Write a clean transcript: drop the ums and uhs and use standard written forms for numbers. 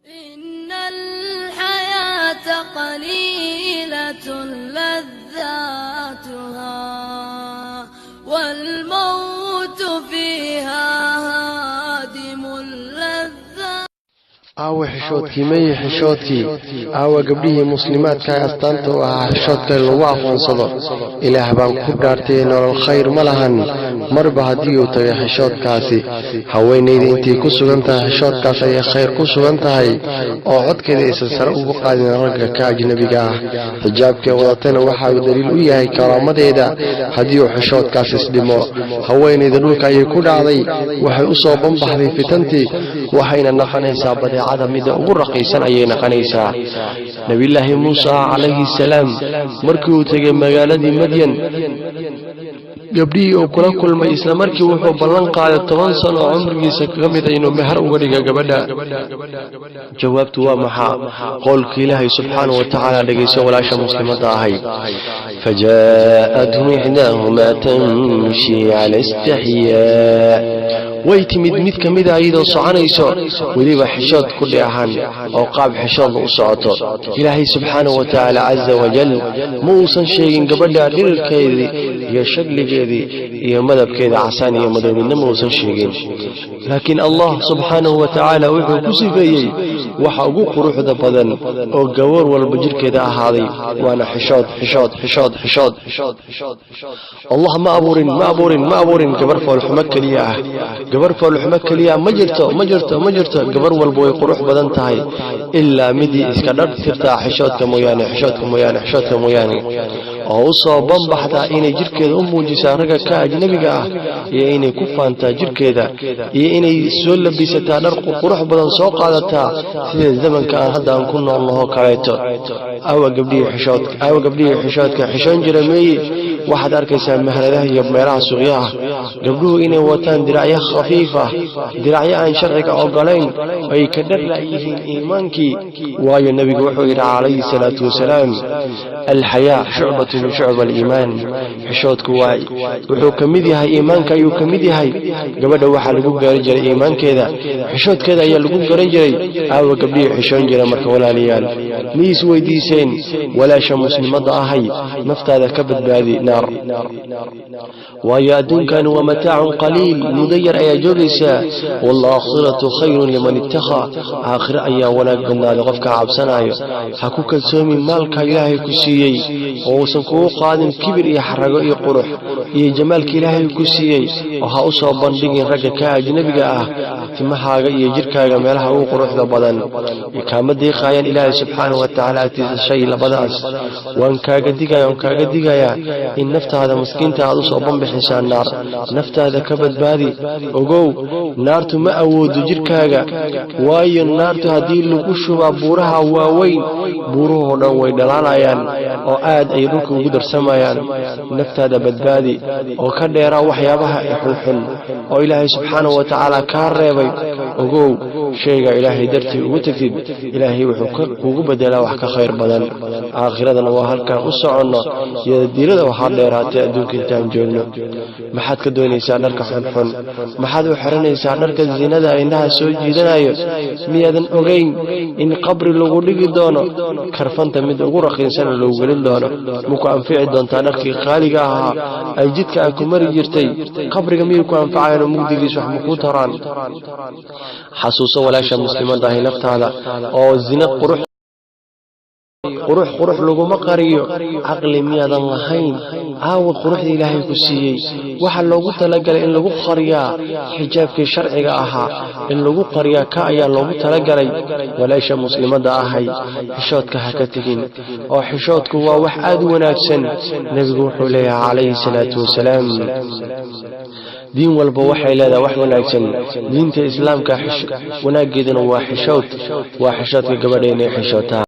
إن الحياة قليلة لذاتها، والموت فيها هادم اللذات. Aawa xishoodkii? Meye xishoodkii? Aawa gabdhihii muslimaadka ee astaanta u ahaa xishoodka lagu aqoonsado? Ilaah baan ku dhaartay, nolol khayr ma lahan marba haddii uu tagay xishoodkaasi. Haweenayda intay ku sugan tahay xishoodkaas ayay khayr ku sugan tahay, oo codkeeda aysan sare ugu qaadin ragga ka ajnabiga ah. Xijaabkee wadatana waxa uu daliil u yahay karaamadeeda. Haddii uu xishoodkaas isdhimo, haweenayda dhulka ayay ku dhacday, waxay u soo banbaxday fitantii, waxayna naqanaysaa badeecada midda ugu raqiisan ayay naqanaysaa. Nebiyulaahi Muusa calayhi salaam markii uu tegay magaaladii Madyan, gabdhihii uu kula kulmay, isla markii wuxuu ballan qaaday 10 sano oo cumrigiisa ka mid a inuu meher uga dhiga gabadha. Jawaabtu waa maxaa? Qowlka Ilaahay subxaanahu wa tacaala dhegayso, walaasha muslimadda ahay: فجاءته إحداهما تمشي على استحياء. Way timid mid ka mida iyadoo soconayso, weliba xishood ku dheehan oo qaab xishoodla u socoto. Ilaahay subxaanahu wa tacaala caza wajal ma uusan sheegin gabadha dhirirkeedii iyo shagligeedii iyo madabkeeda, casaan iyo madow midna ma uusan sheegin, laakiin Allah subxaanahu wa tacaala wuxuu ku sifeeyey waxa ugu quruxda badan oo gabar walba jirkeeda ahaaday, waana xishood, xishood, xishood, xishood. Allah ma abuurin, ma abuurin, ma abuurin gabar foolxumo keliya ah. Gabar foolxumo keliya ma jirto, ma jirto, ma jirto. Gabar walba way qurux badan tahay, ilaa midii iska dhar tirtaa xishoodka mooyaane, xishoodka mooyaane, xishoodka mooyaane, oo u soo banbaxdaa inay jirkeeda u muujisaa ragga ka ajnabiga ah, iyo inay ku faantaa jirkeeda, iyo inay soo labisataa dhar qurux badan soo qaadataa, sida zamanka aan hadda aan ku noolnaho kaleeto. Awa gabdhihii xishoodka? Awa gabdhihii xishoodka xishoon jira meeye? Waxaad arkaysaa meheradaha iyo meelaha suuqyaha gabdhuhu inay wataan diracyo khafiif ah, diracyo aan sharciga ogolayn, ay ka dhar la'yihiin iimaankii. Waayo, nebigu wuxuu yidhi calayhi salaatu wasalaam: الحياء شعبة من شعب الإيمان. Xishoodku waa wuxuu ka mid yahay iimaanka ayuu ka mid yahay. Gabadha waxaa lagu garan jiray iimaankeeda, xishoodkeeda ayaa lagu garan jiray. Aawa gabdhihii xishoon jira? Marka walaalayaal, miis weydiiseen? Walaasha muslimadda ahay, naftaada ka badbaadi naar, waayo adduunkani waa متاع قليل, muddo yar ayaa joogaysaa. والآخرة خير لمن اتقى. Aakhiro ayaa wanaag badnaaday qofka cabsanaayo. Ha ku kalsoomin maalka Ilaahay ku siiyey, oo uusan kugu qaadin kibir iyo xarago iyo qurux iyo jamaalka Ilaahay ku siiyey, oo ha u soo bandhigin ragga ka ajnabiga ah timahaaga iyo jirkaaga meelaha ugu quruxda badan. Kaama deeqaayaan Ilaahay subxaanahu wa tacaala agtiisa shay labadaas. Waan kaaga digaya, waan kaaga digayaa in naftaada maskiinta aad usoo banbixisaa naar. Naftaada ka badbaadi. Ogow, naartu ma awoodo jirkaaga, waayo naartu haddii lagu shubaa buuraha waaweyn, buuruhoo dhan way dhalaalayaan oo aad ay dhulka ugu darsamayaan. Naftaada badbaadi oo ka dheeraa waxyaabaha xunxun oo Ilaahay subxaanahu wa tacaala kaa reebay. Ogow, shayga Ilaahay dartii ugu tegtid, Ilaahay wuxuu kugu bedelaa wax ka khayr badan. Aakhiradana waa halkaan u soconno iyada diilada. Waxaa dheeraatay adduunka intaan joogno. Maxaad ka doonaysaa dharka xunxun? Maxaad u xiranaysaa dharka zinada indhaha soo jiidanayo? Miyaadan ogeyn in qabri lagu dhigi doono, karfanta mid ugu raqiinsana lagu gelin doono? Maku anfici doontaa dharkii qaaliga ahaa ay jidka ay ku mari jirtay? Qabriga miyay ku anfacayaan oo mugdigiis wax makuu taraan? Xasuuso, walaasha muslimadahi, naftaada oo zina. Qurux, qurux, qurux laguma qariyo. Caqli miyaadan lahayn? Aawa quruxda Ilaahay ku siiyey? Waxaa loogu talagalay in lagu qariyaa xijaabkii sharciga ahaa, in lagu qariyaa ka ayaa loogu talagalay. Walaasha muslimadda ahay, xishoodka ha ka tegin, oo xishoodku waa wax aad u wanaagsan. Nebigu wuxuu leeyahay calayhi salaatu wasalaam: diin walba waxay leedahay wax wanaagsan, diinta Islaamka wanaaggeeduna waa xishood, waa xishoodka. Gabadha inay xishootaa.